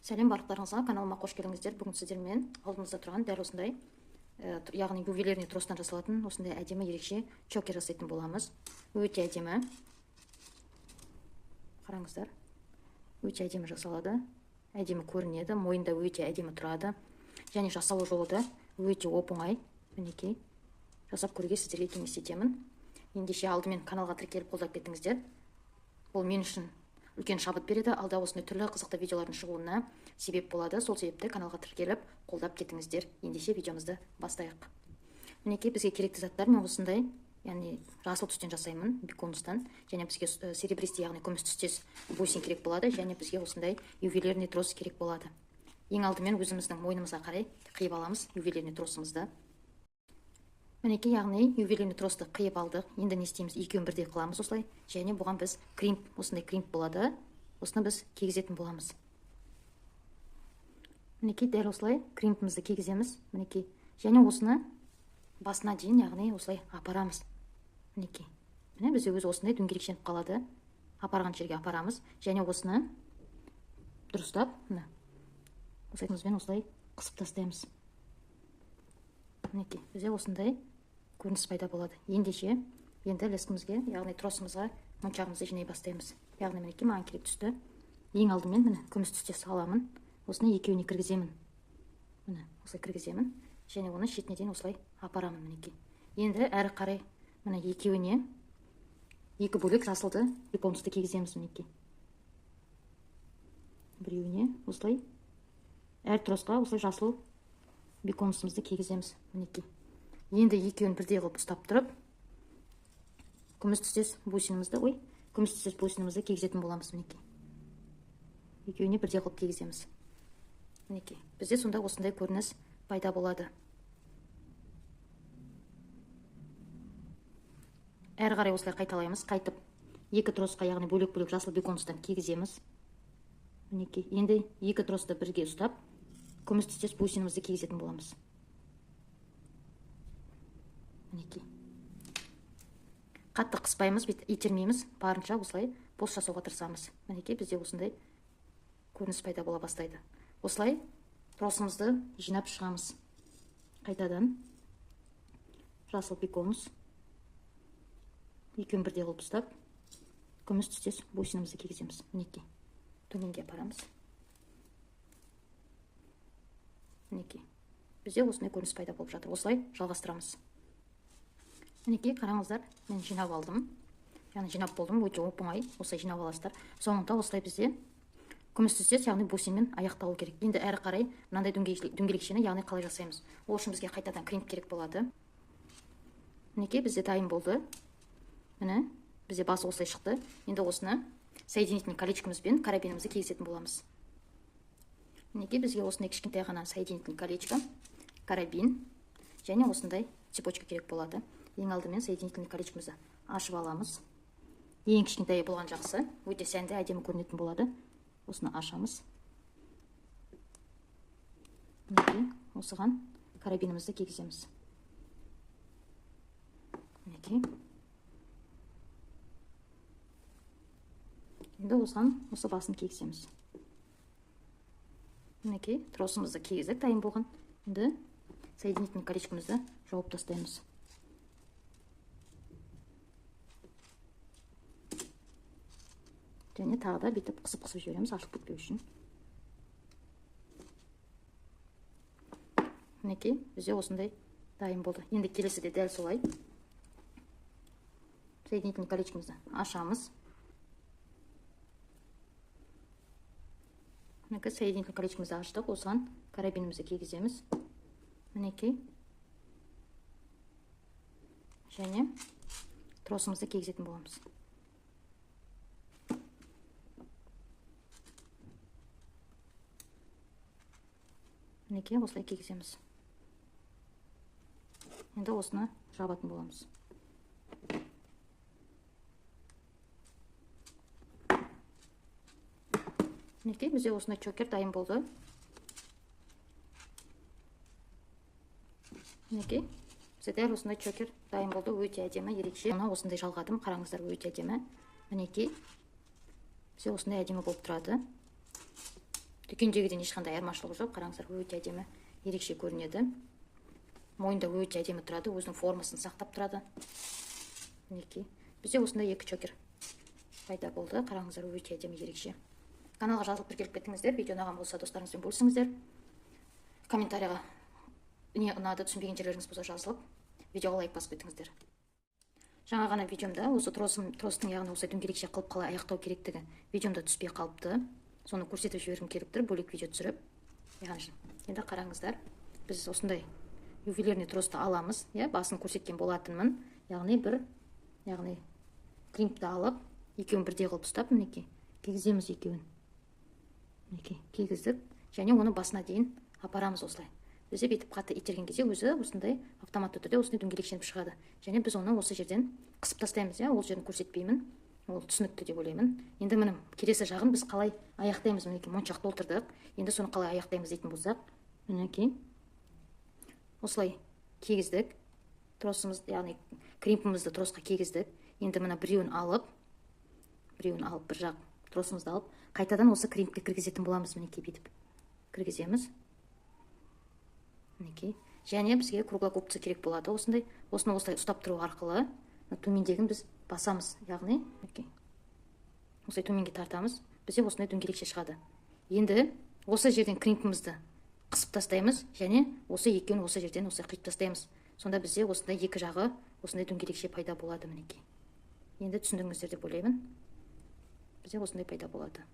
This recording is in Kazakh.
Сәлем барлықтарыңызға, каналыма қош келдіңіздер. Бүгін сіздермен алдымызда тұрған дәл осындай, яғни ювелирный тростан жасалатын осындай әдемі ерекше чокер жасайтын боламыз. Өте әдемі. Қараңыздар. Өте әдемі жасалады. Әдемі көрінеді, мойында өте әдемі тұрады. Және жасалу жолы да өте оп-оңай. Мінекей. Жасап көруге сіздерге кеңес етемін. Ендеше алдымен каналға тіркеліп қолдап кетіңіздер. Бұл мен үшін үлкен шабыт береді, алда осындай түрлі қызықты видеолардың шығуына себеп болады. Сол себепті каналға тіркеліп қолдап кетіңіздер. Ендеше видеомызды бастайық. Мінекей бізге керекті заттар мен осындай, яғни жасыл түстен жасаймын, биконустан. Және бізге серебристый, яғни күміс түстес бусин керек болады, және бізге осындай ювелирный трос керек болады. Ең алдымен өзіміздің мойнымызға қарай қиып аламыз ювелирный тросымызды. Мінекей, яғни ювелирный тросты қиып алдық. Енді не істейміз? Екеуін бірдей қыламыз осылай. Және бұған біз кримп, осындай кримп болады. Осыны біз кигізетін боламыз. Мінекей, дәл осылай кримпімізді кигіземіз. Мінекей. Және осыны басына дейін, яғни осылай апарамыз. Мінекей. Міне бізде өзі осындай дөңгелекшеніп қалады. Апарған жерге апарамыз. Және осыны дұрыстап, міне, осылай осылай қысып тастаймыз. Мінекей, бізде осындай көрініс пайда болады. Ендеше, енді лескімізге, яғни тросымызға моншағымызды жинай бастаймыз. Яғни мінекей маған керек түсті. Ең алдымен міне күміс түсте саламын. Осыны екеуіне кіргіземін. Міне осылай кіргіземін. Және оны шетіне дейін осылай апарамын мінекей. Енді әрі қарай міне екеуіне екі бөлек жасылды биконусты кигіземіз мінекей. Біреуіне осылай әр тросқа осылай жасыл биконусымызды кигіземіз мінекей. Енді екеуін бірдей қылып ұстап тұрып, күміс түстес бусинімізді, ой, күміс түстес бусинімізді кигізетін боламыз мінекей. Екеуіне бірдей қылып кигіземіз. Мінекей. Бізде сонда осындай көрініс пайда болады. Әрі қарай осылай қайталаймыз. Қайтып екі тросқа, яғни бөлек-бөлек жасыл биконустан кигіземіз. Мінекей. Енді екі тросты бірге ұстап, күміс түстес бусинімізді кигізетін боламыз. Мінекей. Қатты қыспаймыз, бүйтіп итермейміз, барынша осылай бос жасауға тырысамыз. Мінекей, бізде осындай көрініс пайда бола бастайды. Осылай тросымызды жинап шығамыз. Қайтадан жасыл биконус екеуін бірдей қылып ұстап, күміс түстес бусинімізді кигіземіз. Мінекей. Төменге апарамыз. Мінекей. Бізде осындай көрініс пайда болып жатыр. Осылай жалғастырамыз. Мінекей, қараңыздар, мен жинап алдым. Яғни жинап болдым, өте оп-оңай. Осылай жинап аласыздар. Соңында осылай бізде күміс түстес, яғни бусинмен аяқталу керек. Енді әрі қарай мынандай дөңгелекшені, яғни қалай жасаймыз? Ол үшін бізге қайтадан кримп керек болады. Мінекей, бізде дайын болды. Міне, бізде басы осылай шықты. Енді осыны соединительный колечкомызбен карабинімізді кигізетін боламыз. Мінекей, бізге осындай кішкентай ғана соединительный колечко, карабин және осындай цепочка керек болады. Ең алдымен соединительный колечкомызды ашып аламыз. Ең кішкентай болған жақсы, өте сәнді, әдемі көрінетін болады. Осыны ашамыз. Мінекей, осыған карабинімізді кигіземіз. Мінекей. Енді осыған осы басын кигіземіз. Мінекей, тросымызды кигіздік, дайын болған. Енді соединительный колечкомызды жауып тастаймыз. Және тағы да бүйтіп қысып-қысып жібереміз, ашылып кетпеу үшін. Мінекей, бізде осындай дайын болды. Енді келесі де дәл солай. Соединительный колечкомызды ашамыз. Мінекей, соединительный колечкомызды аштық. Осыған карабинімізді кигіземіз. Мінекей. Және тросымызды кигізетін боламыз. Мінекей, осылай кигіземіз. Енді осыны жабатын боламыз. Мінекей, бізде осындай чокер дайын болды. Мінекей, бізде дәл осындай чокер дайын болды. Өте әдемі, ерекше. Мына осындай жалғадым, қараңыздар, өте әдемі. Мінекей, бізде осындай әдемі болып тұрады. Дүкендегіден ешқандай айырмашылығы жоқ. Қараңыздар, өте әдемі, ерекше көрінеді. Мойында өте әдемі тұрады, өзінің формасын сақтап тұрады. Мінекей, бізде осындай екі чокер пайда болды. Қараңыздар, өте әдемі, ерекше. Каналға жазылып, тіркеліп кетіңіздер. Видео ұнаған болса, достарыңызбен бөлісіңіздер. Комментарийға не ұнады, түсінбеген жерлеріңіз болса, жазылып, видеоға лайк басып кетіңіздер. Жаңа ғана видеомда осы тростың, яғни осылай дөңгелекше қылып қалай аяқтау керектігі видеомда түспей қалыпты. Соны көрсетіп жібергім келіп тұр, бөлек видео түсіріп. Яғни енді қараңыздар, біз осындай ювелирный тросты аламыз, иә, басын көрсеткен болатынмын. Яғни бір, яғни кримпті алып, екеуін бірдей қылып ұстап, мінекей, кигіземіз екеуін. Мінекей, кигіздік және оны басына дейін апарамыз осылай. Бізде бүйтіп қатты итерген кезде өзі осындай автоматты түрде осындай дөңгелекшеніп шығады және біз оны осы жерден қысып тастаймыз, иә. Ол жерін көрсетпеймін, ол түсінікті деп ойлаймын. Енді міне, келесі жағын біз қалай аяқтаймыз? Мінекей, моншақ толтырдық. Енді соны қалай аяқтаймыз дейтін болсақ, мінекей, осылай кигіздік тросымыз, яғни кримпімізді тросқа кигіздік. Енді мына біреуін алып, бір жақ тросымызды алып, қайтадан осы кримпке кіргізетін боламыз. Мінекей, бүйтіп кіргіземіз. Мінекей, және бізге круглогубцы керек болады осындай. Осыны осылай ұстап тұру арқылы төмендегін біз басамыз, яғни мінекей, осылай төменге тартамыз. Бізде осындай дөңгелекше шығады. Енді осы жерден кримпімізді қысып тастаймыз және осы екеуін осы жерден осылай қиып тастаймыз. Сонда бізде осындай екі жағы осындай дөңгелекше пайда болады. Мінекей, енді түсіндіңіздер деп ойлаймын. Бізде осындай пайда болады.